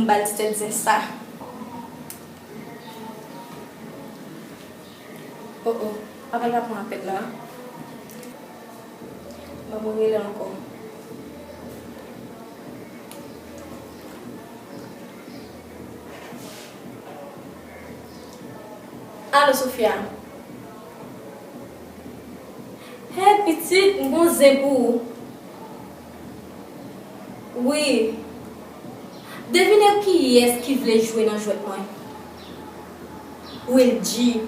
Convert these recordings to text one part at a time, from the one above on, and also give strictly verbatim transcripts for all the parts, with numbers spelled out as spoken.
M ba l ti tèt zen sa. Oh, oh. Apa l pa pran apèl la? Ban mwen rele ankò. Alo, Sofia. Hey, pitit, m gon zen pou ou. Wi. Devine kiyès ki vle jwe nan jwèt mwen. Wilgy.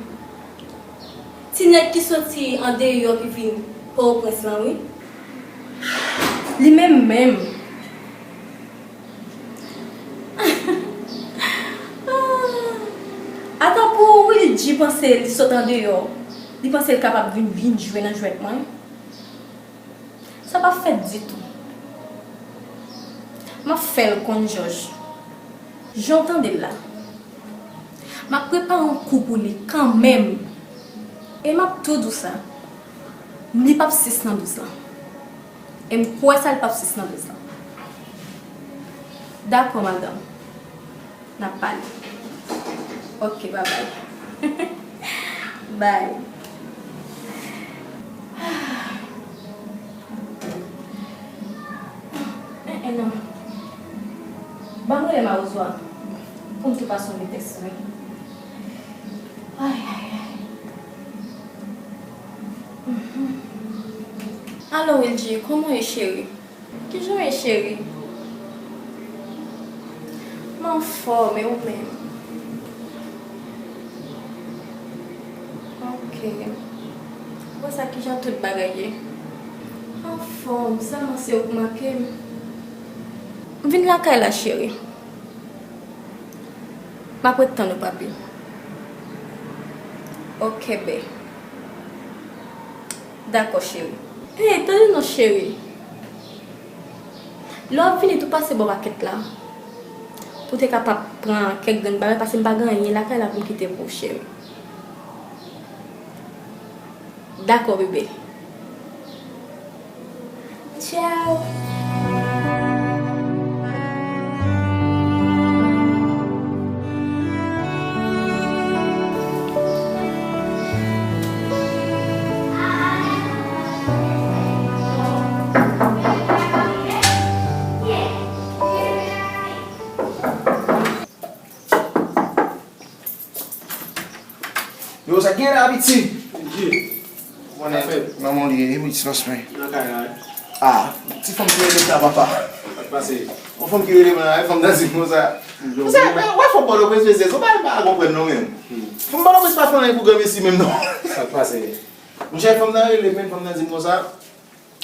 Ti nèg ki soti andeyò ki vin Pòtoprens lan, wi. Li menm menm. Atan pou Wilgy panse li sot andeyò, li panse l kapab vin, vin jwe nan jwèt mwen. Sa p ap fèt ditou. M ap fè l konn jòj. Jan w tande l la. M ap prepare yon kou pou li kanmenm. E m ap tou di w sa. Li p ap sis nan douz lan. E m kwè sa, li p ap sis nan douz lan. Dakò, madanm. N ap pale. Ok, babay. Bay. Eh, eh, non. Ban m rele Mawozo a pou m tou pase yon tèks, wi. Ay, ay, ay. Mhm. Alo, Wilgy, kòman w ye, cheri? Kijan w ye, cheri? M anfòm, e ou menm? Ok. Apre sa, kijan tout bagay ye? Anfòm, sèlman se ou k manke m. M vin lakay la, cheri. M ap ret tann ou, papi. Ok, bè. Dakò, cheri. Hey, tande non, cheri. Lè w ap vini, tou pase bò makèt la. Pou w te kapab pran kèk grenn bagay, paske m pa gen anyen lakay la pou m kite pou ou, cheri. Dakò, bebe. Tchao. Yo, sa k gen la, piti? Konnen, manman w li ye, wi, ti bòs mwen. Nan kay la, wi. Ah, ti fanm ki rele m la, papa. Sa k pase? Yon fanm ki rele m la, fanm nan di m konsa. Konsa, wè, wè, fanm Pòtoprens, mesye, se yon bagay m pa konprann non, menm. Fanm Pòtoprens pa fè anyen pou granmesi menm, non. Sa k pase? Monchè, fanm nan rele m, menm fanm nan di m konsa.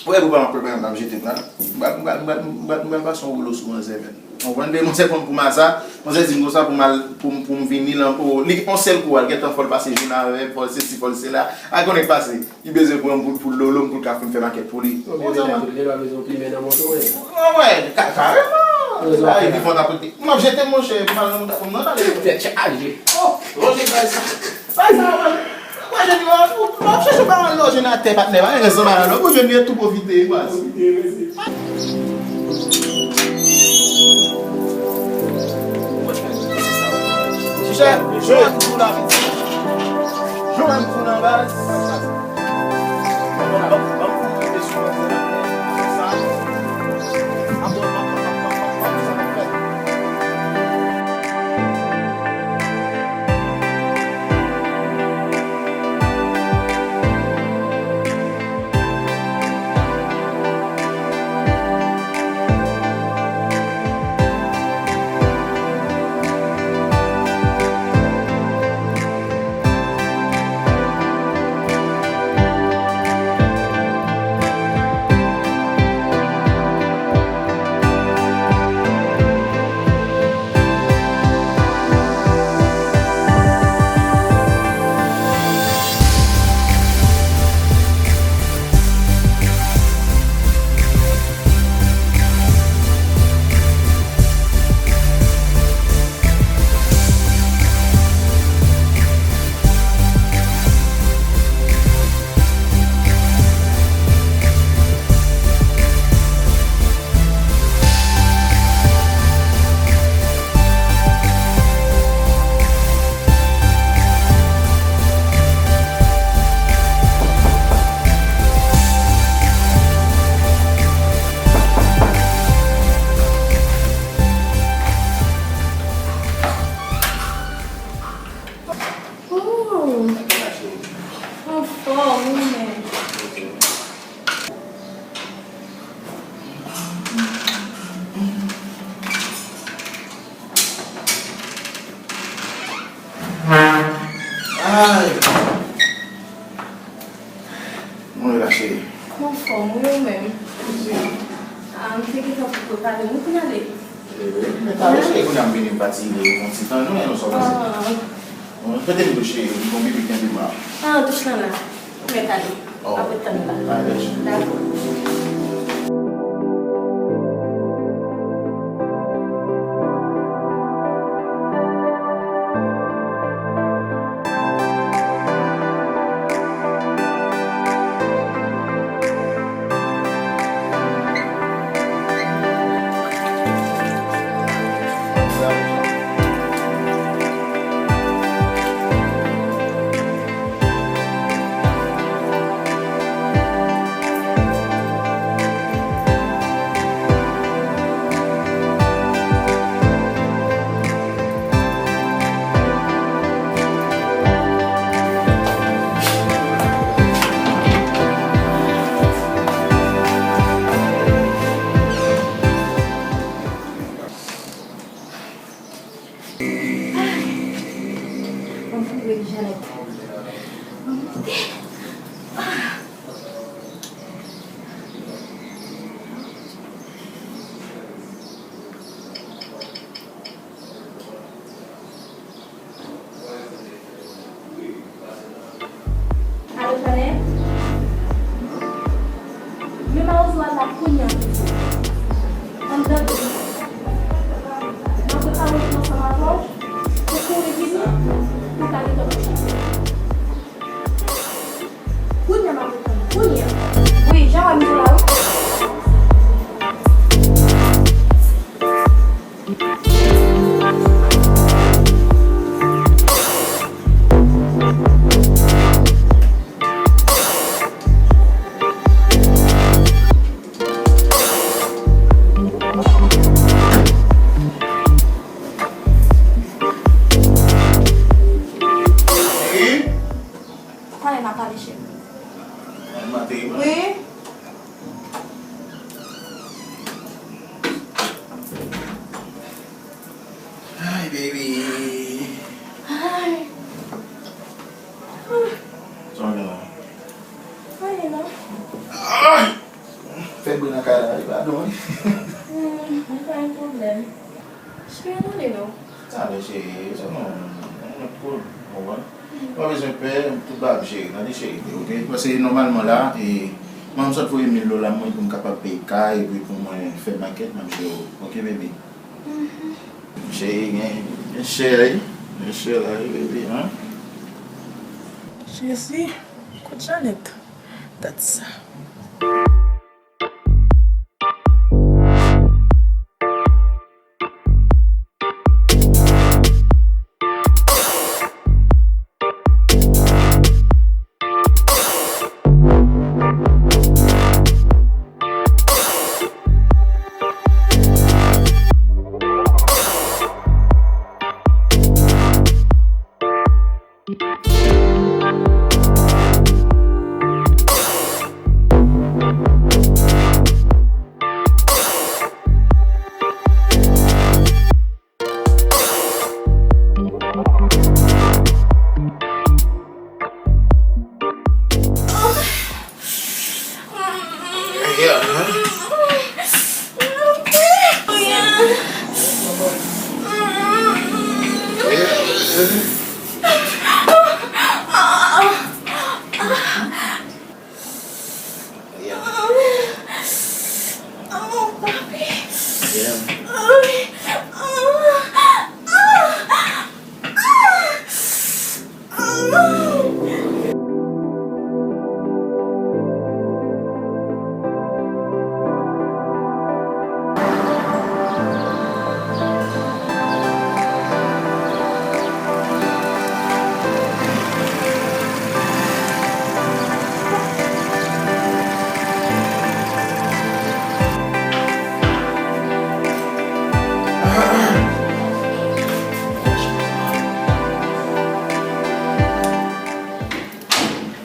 Ou wè, pou pa m ap prepare m ap jete m la. M pral, m pral, m pral, m pral, m pral pase yon woulo sou manzè, menm. Ou konprann, men manzè pran m pou maza, manzè di m konsa pou m al, pou m, pou m vini lan, o, li, yon sèl kou, al gentan fò l pase jounen avè m, fò l sesi, fò l sela. Ay, konnen k pase. Li bezwen pran m pou, pou lolo m, pou l ka fin fè makèt pou li. Ou konprann sa, mwen? Ou pa bezwen plimen nan moto, wi. Mwen, wè, ka-, kareman. Ou bezwen la, epi fò n ap rete. M ap jete m, monchè, m al nan mouda fanm nan, ale. Tèt chaje. Oh, lonje bagay sa. Bagay sa, mwen. Mwen, jodi a, ou, ou ap chèche pa al loje nan atè, patnè, pa gen rezon pa al, ou jwenn li tou pwofite, baz. Pwofite, mesye. Chè, jwenn pou la, piti. Jwenn pou nan baz. Anfòm, wi, men. Ay! Mwen la, cheri. Mwen anfòm, wi, ou menm? Poze. Ah, m te gentan pou prepare, nou konn ale. Eh, men talè, cheri, kounye a m vini, m fatige, yon ti tan, nou, nou sòti. Ah. Bon, prete m dlo, cheri, m gon pipi kenbe m a. Ah, douch lan la. Ou mèt ale. Oh. Apre tann la. Alright. Dakò. Mwen vin rele Janèt. Mwen moute. Ah. Alo, Janèt? Men mawozo a la kounye a. Ann tande. M ap prepare yon ti ansanm avè w pou kouri vini, pou w ka gentan kouche. Kounye a m ap reponn, kounye a. Wi, jan w wè m di w la, wi. Talè n a pale, cheri. Wi. Ay, baby. Ay. Sa w gen la? Anyen non. Ay! Fè bri nan kay la, e pa don, wi. Hmm, pa gen pwoblèm. Cheri, ann ale non. Talè, cheri, se non, non, non, cool, ou konprann? Pa bezwen pè, tout bagay ap jere, tande cheri, oke? Paske nòmalman la, e, mwen m sot voye mil dola mwen pou m kapab peye kay, epi pou mwen fè makèt, m ap jere w, oke, baby? Mhm. Cheri, gen, gen chè, wi. Gen chè la, wi, baby, hein? Jezi, kot Janèt? Dat sa. Yeah, huh? Yeah, yeah.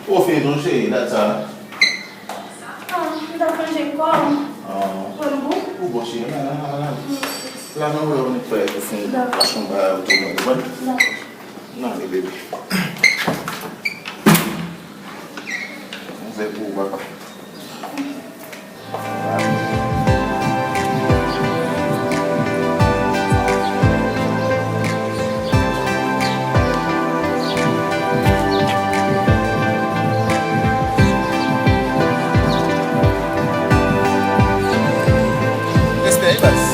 Pwofe non, cheri, dat sa. Ah, m t ap manje kòm. Ah. Mwen bon? Ou bon, cheri, la, la, la, la. La, nan wè ou nèk fè, ou fin achte yon bagay, ou tounen, ou konprann? Dakò. Nan, ale, bebe. Yon zè pou ou, papa. Respè, wi, baz.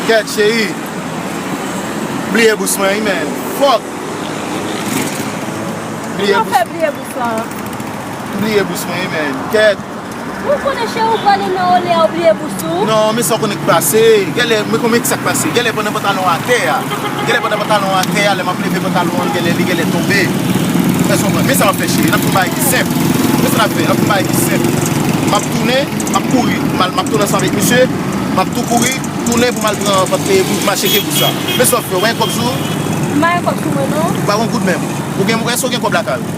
Kèt, cheri. Bliye bous mwen, wi, man. Fuck. Bliye bous. Kòman w fè bliye bous la? Bliye bous mwen, wi, man. Kèt. Ou konnen cheri, ou prale nan olè a, ou bliye bous ou? Non, men sa w konnen k pase. Genlè, men konnen ki sa k pase. Genlè pandan pantalon atè a. Genlè pandan pantalon atè a, lè m ap leve pantalon an, genlè li genlè tonbe. Èske w konprann? Men sa m ap fè, cheri. N ap fè yon bagay ki senp. Men sa n ap fè, n ap fè yon bagay ki senp. M ap tounen, m ap kouri. M al, m ap tounen ansanm avèk misye. M ap tou kouri, tounen pou m al pran, pou m al tcheke bous la. Men sa w ap fè, ou pa gen kòb sou ou? M pa gen kòb sou mwen, non. Ou pa gen goud menm? Ou gen, èske w gen kòb lakay ou?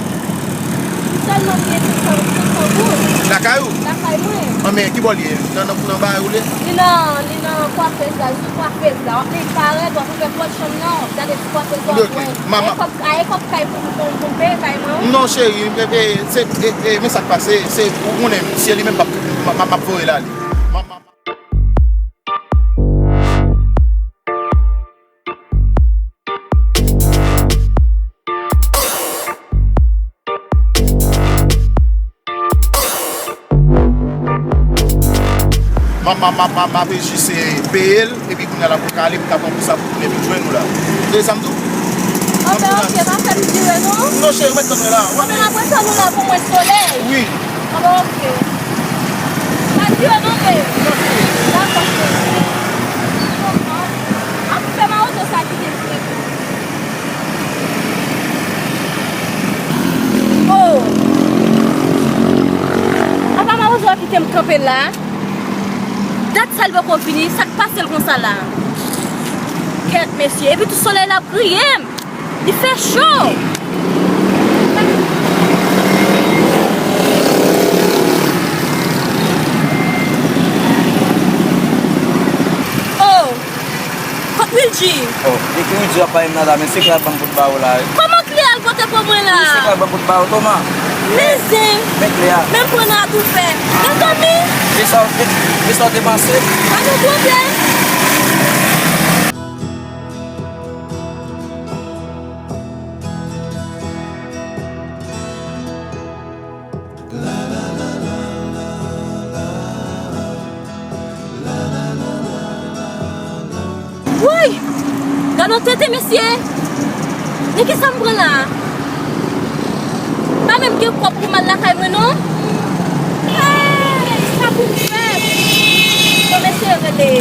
Sèlman m gen senk san, senk san goud. Lakay ou? Lakay mwen. An, men ki bò l ye? Nan, nan, nan bagay ou le? Li nan, li nan kwafèz la, li sou kwafèz la. W ap vin parèt, w ap ouvè pòt chanm nan, w ap gade sou kwafèz la, w ap wè. A e kòb, a e kòb kay pou, pou, pou m peye kay mwen, wi. Non, cheri, e, e, se, e, e, men sa k pase, se, ou konnen, se li menm m ap, m ap, m ap voye l ale. M ap, m ap, M ap, m ap, m ap, m ap, m ap jis, eh, peye l, epi kounye a l ap pral ale, m ka pran pou sa pou tounen vin jwenn ou la. Ou tande sa m di w? Anben, oke, pa fè m dire non. Non, cheri, ou mèt tann mwen la. Anben, apre sa, nou la pou mwen solèy. Wi. Anben, oke. Pa dire non, babe. Dakò, cheri. Ap fè mawozo sa kite m. Oh! Apa mawozo a kite m kanpe la? Dat sa l poko vini, sa k pase l konsa la? Kèt, mesye, epi tou solèy la ap griye m. Li fè cho. Oh! Kot Wilgy? Oh, e ki Wilgy w ap pale m nan la, men se kle a l ban m pou l ba ou la, wi. Kòman kle a l pote pou mwen la? Wi, se kle a l ban m pou l ba ou, Toma. Men zen. Men kle a. Men m pran nan atoufè. Mezanmi! Men sa w te, men sa w te panse? Pa gen pwoblèm. Woy! Gade yon tenten, mesye! Men kisa m pran la a? M pa menm gen kòb pou m al lakay mwen, non. Hey! Sa pou m fè? Bon, mesye, rele.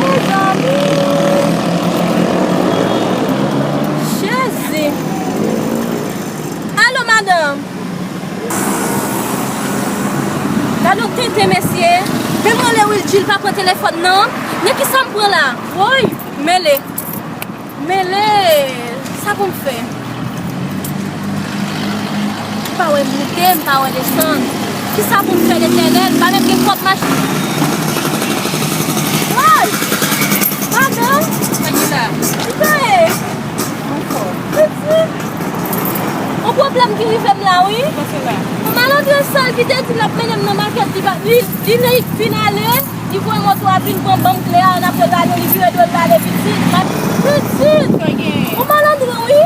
Mezanmi! Jezi! Alo, madanm! Gade yon tenten, mesye! Menm rele Wilgy, li pa pran telefòn nan. Men kisa m pran la? Woy! Mele! Mele, sa pou m fè? M pa wè moute, m pa wè desann. Kisa pou m fè, Letènèl? M pa menm gen kòb machin. Madan, sa ki la? Ki sa ye? Pitit, yon pwoblèm ki rive m la, wi. Kòman se la? Yon malandren sal ki te di l ap mennen m nan makèt, li pa, li, li, li fin ale, li voye moto a vin pran, ban m kle a, ann apre l ale, li vire do l, l ale, pitit. Pitit! Yon malandren, wi,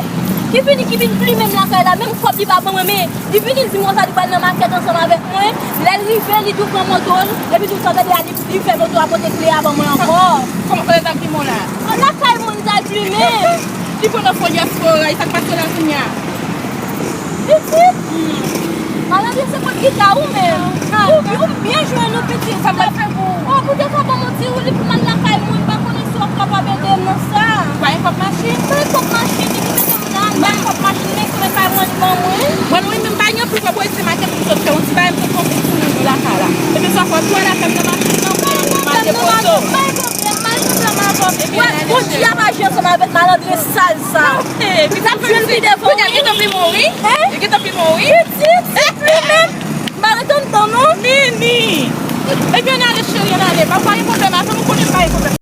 ki vini, ki vin plimen m lakay la, menm kòb li pa ban mwen, men li vini, li di m konsa, li pral nan makèt ansanm avèk mwen. Lè l rive, li tou pran moto l, epi tou sa, tande a, li, li fè moto a pote kle a ban mwen ankò. Kòman kote l t ap plimen w la? Lakay mwen li t al plimen. Li pran nan fo dyaspora, e sa k pase la kounye a? Pitit? Malandren se pot gita ou menm. Ou, ou byen jwenn ou pitit. Sa m ap fè pou ou? Oh, pou te ka ban m yon ti woulib pou m al lakay mwen, m pa konnen si w ap kapab ede m nan sa. Pa gen kòb machin? Pa gen kòb machin, li ki mete m la. Pa gen kòb machin, men se mwen pa mwen li ban mwen. Mwen menm, m pa gen anpil kòb, se makèt m sot fè yon ti bagay, m sot fè yon ti tounen lakay la. Epi sa fò tou lakay m nan machin nan, pou m al depoze w. Pa gen pwoblèm, m al pwoblèm avè w. Wè, jodi a pa jwe ansanm avèk malandren sal sa. Li t ap jwenn li devan. Kounye a, li gentan plimen w, wi. Li gentan plimen w, wi. Pitit, se plimen. M pa ret anndan, non. Nini. Ebyen, ann ale, cheri, ann ale. Pa, pa gen pwoblèm, afè m, ou konnen m pa gen pwoblèm.